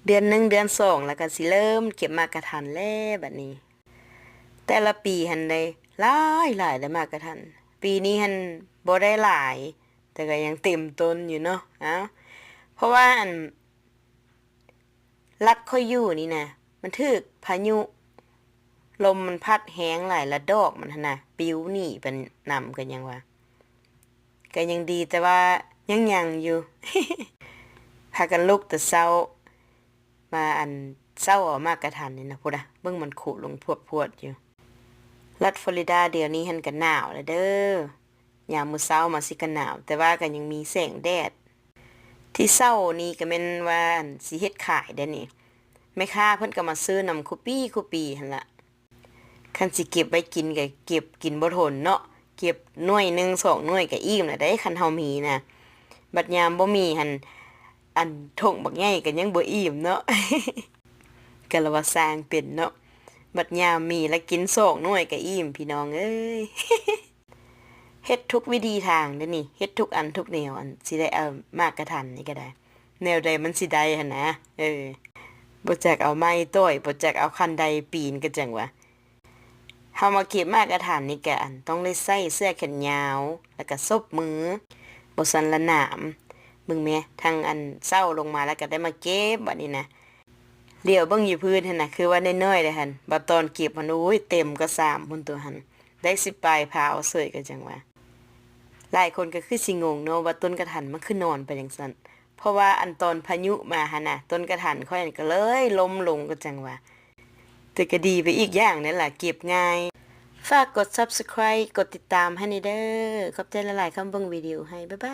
ເດືອນໜຶ່ງເດືອນສອງ ແລ້ວກໍຊິເລີ່ມເກັບໝາກກະທັນແລ້ວບັດນີ້. ແຕ່ລະປີຫັ້ນໄດ້ຫຼາຍໆ ໄດ້ໝາກກະທັນ. ປີນີ້ຫັ້ນບໍ່ໄດ້ຫຼາຍ ແຕ່ກໍຍັງເຕັມຕົ້ນຢູ່ເນາະ. ເອົ້າ ເພາະວ່າອັນ ລັດຂ້ອຍຢູ່ນີ້ນະ ມັນຖືກພາຍຸ ລົມມັນພັດແຮງຫຼາຍ ລະດອກມັນຫັ້ນນະປິວໜີໄປນຳ ກໍຍັງວ່າ ກໍຍັງດີ ແຕ່ວ່າຍັງຍັງຢູ່ ພາກັນລຸກແຕ່ເຊົ້າ ມາອັນເຊົ້າເອົາໝາກກະທັນນີ້ນະ. ພຸ້ນນະ ເບິ່ງມັນຄຸລົງພວດໆຢູ່. ລັດຟລໍຣິດາດຽວນີ້ຫັ້ນກໍໜາວແລ້ວເດີ້. ຍາມມື້ເຊົ້າມາຊິກະໜາວ ແຕ່ວ່າກໍຍັງມີແສງແດດ. ທີ່ເຊົ້ານີ້ກໍແມ່ນວ່າ ອັນ ຊິເຮັດຂາຍເດ້ນີ້. ແມ່ຄ້າເພິ່ນກໍມາຊື້ນຳຄູ່ປີຄູ່ປີຫັ້ນລະ. ຄັນຊິເກັບໄວ້ກິນກໍເກັບກິນບໍ່ທົນເນາະ. ເກັບໜ່ວຍໜຶ່ງສອງໜ່ວຍກໍອີ່ມແລ້ວເດ້ ຄັນເຮົາມີນະ. ບັດຍາມບໍ່ມີຫັ້ນ ອັນຖົງບັກໃຫຍ່ກໍຍັງບໍ່ອີ່ມເນາະ. ກໍລະວ່າສ້າງເປັນເນາະ. ບັດຍາມມີລະກິນສອງໜ່ວຍກໍອີ່ມ ພີ່ນ້ອງເອີຍ. ເຮັດທຸກວິທີທາງເດ້ນີ້ ເຮັດທຸກອັນທຸກແນວ ອັນຊິໄດ້ເອົາໝາກກະທັນນີ້ກໍໄດ້ ແນວໃດມັນຊິໄດ້ຫັ້ນນະ. ເອີ ບໍ່ຈັກເອົາໄມ້ຕ່ອຍ ບໍ່ຈັກເອົາຄັນໄດປີນ ກໍຈັ່ງວ່າ ເຮົາມາເກັບໝາກກະທັນນີ້ກະ ອັນ ຕ້ອງໄດ້ໃສ່ເສື້ອແຂນຍາວ ແລ້ວກະສົບມື ບໍ່ຊັ້ນລະໜາມ. ເບິ່ງແມ ທັງອັນເຊົ້າລົງມາ ແລ້ວກະໄດ້ມາເກັບ ບັດນີ້ນະ. ຫຼຽວເບິ່ງຢູ່ພື້ນຫັ້ນນະ ຄືວ່ານ້ອຍໆເດ້ຫັ້ນ ບັດຕອນເກັບຫັ້ນ ໂອ້ຍ ເຕັມກະສາມພຸ້ນຕົວຫັ້ນ ໄດ້ສິບປາຍພາວເສີຍ ກໍຈັ່ງວ່າ. ຫຼາຍຄົນກໍຄືຊິງົງເນາະ ວ່າຕົ້ນກະທັນມັນຄືນອນໄປຈັ່ງຊັ້ນ ເພາະວ່າອັນຕອນພາຍຸມາຫັ້ນນະ ຕົ້ນກະທັນຂ້ອຍຫັ້ນກໍເລີຍລົ້ມລົງ ກໍຈັ່ງວ່າ. ແຕ່ກໍດີໄປອີກຢ່າງນັ້ນລະ ເກັບງ່າຍ. ຝາກກົດ Subscribe ກົດຕິດຕາມໃຫ້ແດ່ເດີ້. ຂອບໃຈຫຼາຍໆ ຄຳເບິ່ງວິດີໂອໃຫ້ ບາຍບາຍ.